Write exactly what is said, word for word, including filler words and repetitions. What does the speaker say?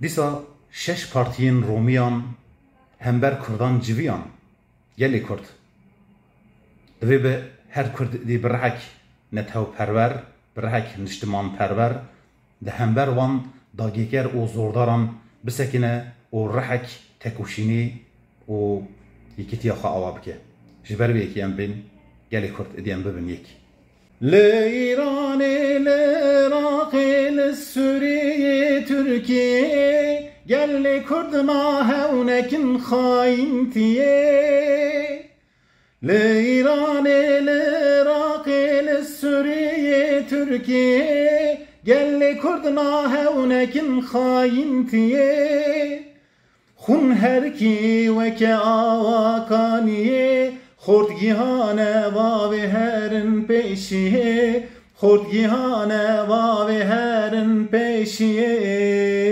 Dîsa şeş partiyên Romiyan hember Kurdan civiyan. Gelê Kurd. Divê bi her Kurd dî bi rihek netewperwer, bi rihek niştimanperwer, di hember wan dagîker û zordaran bisekine û rihek tekoşînî û yekîtiya xwe awa bike. Ji ber vê yekê em bên gelê Kurd êdî em bibin yek. Li Îranê, li Iraqê, li Sûriyê, Tirkiyê, gelê Kurd ma hewnekin xayîntiyê. Li Îranê, li Iraqê, li Sûriyê, Tirkiyê, gelê Kurd ma hewnekin xayîntiyê. Xûn herkî weke awa kaniyê, xortgihane vavê herin pêşiyê, xortgihane vavê herin pêşiyê.